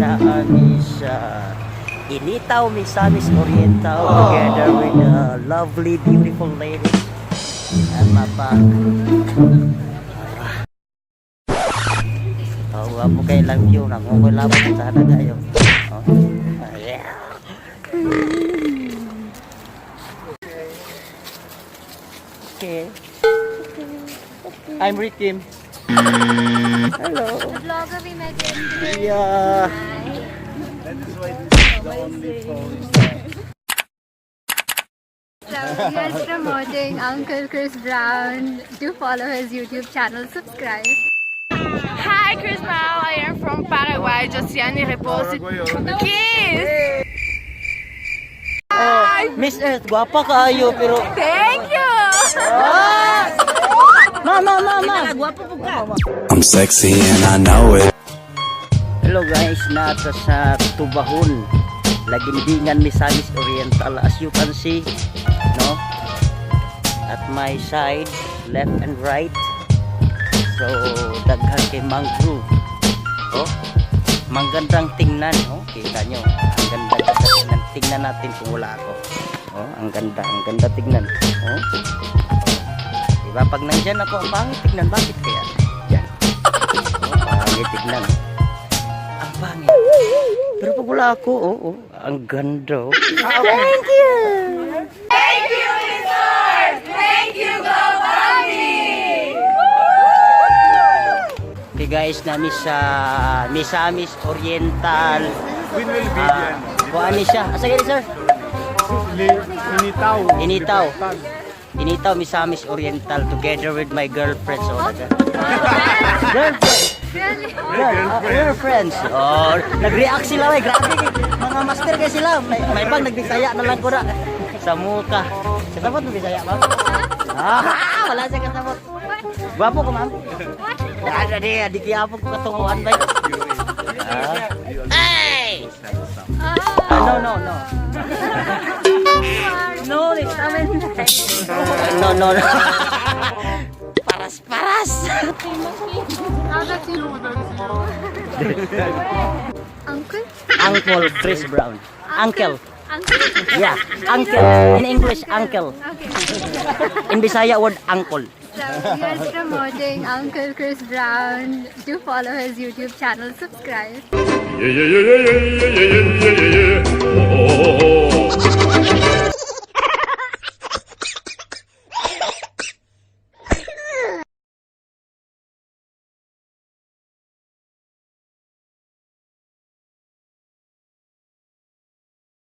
Naa mi sa Initao, Misamis Oriental together with the lovely, beautiful lady. And mapa. Oh, wapo kay lang view nang okay labot sa kayo. Oh. Yeah. Okay. I'm Rick Kim. Hello. The vlogger we met yesterday. Yeah. Hi. That is why this is the only Polish. So he is promoting Uncle Chris Brown. Do follow his YouTube channel. Subscribe. Hi, Chris Brown. I am from Paraguay. Josiane Reposo. Kiss! Oh, Miss Earth, gwapa kaayo pero Thank you! Ah! Ma, ma, ma, ma. I'm sexy and I know it. Hello guys, naa ta sa Tubahon, Laguindingan, Misamis Oriental. As you can see, no? At my side, left and right. So, daghan kay mangrove. Oh, manggandang tingnan, oh. Kita nyo, ang ganda ganda tingnan. Tingnan natin kung wala ako. Oh, ang ganda tingnan. Oh. Diba pag nandyan ako, ang pangit tingnan. Bakit kaya? Yan. Oh, pangit tingnan. Ang pangit. Pero pag wala ako, oh, ang ganda. Oh. Thank you! Thank you, Resort! Thank you, GoFundMe! Okay guys, naa mi sa Misamis Oriental. When will be Ah, kuan ni siya. Asa gani, sir? Initaw. Initaw. Initaw, Misamis Oriental together with my girlfriend. So, girlfriend. Really? Girl, we're friends. Oh, nag-react sila, way. Grabe kay mga master kay sila. May pang nagbisaya na lang ko na. Sa muka. Kasabot mo Bisaya, ma'am? Ah, wala siya kasabot. Gwapo ko, ma'am. Ah, di, di kaya ko katunguan ba? Ah. Ay! Ah, no, no, no. No, it's coming. No, no, no. Paras, paras. How that's you? Uncle? Uncle Chris Brown. Uncle. Uncle? Yeah, uncle. In English, uncle. Okay. In Bisaya word, uncle. So he is promoting Uncle Chris Brown. Do follow his YouTube channel. Subscribe. Yeah.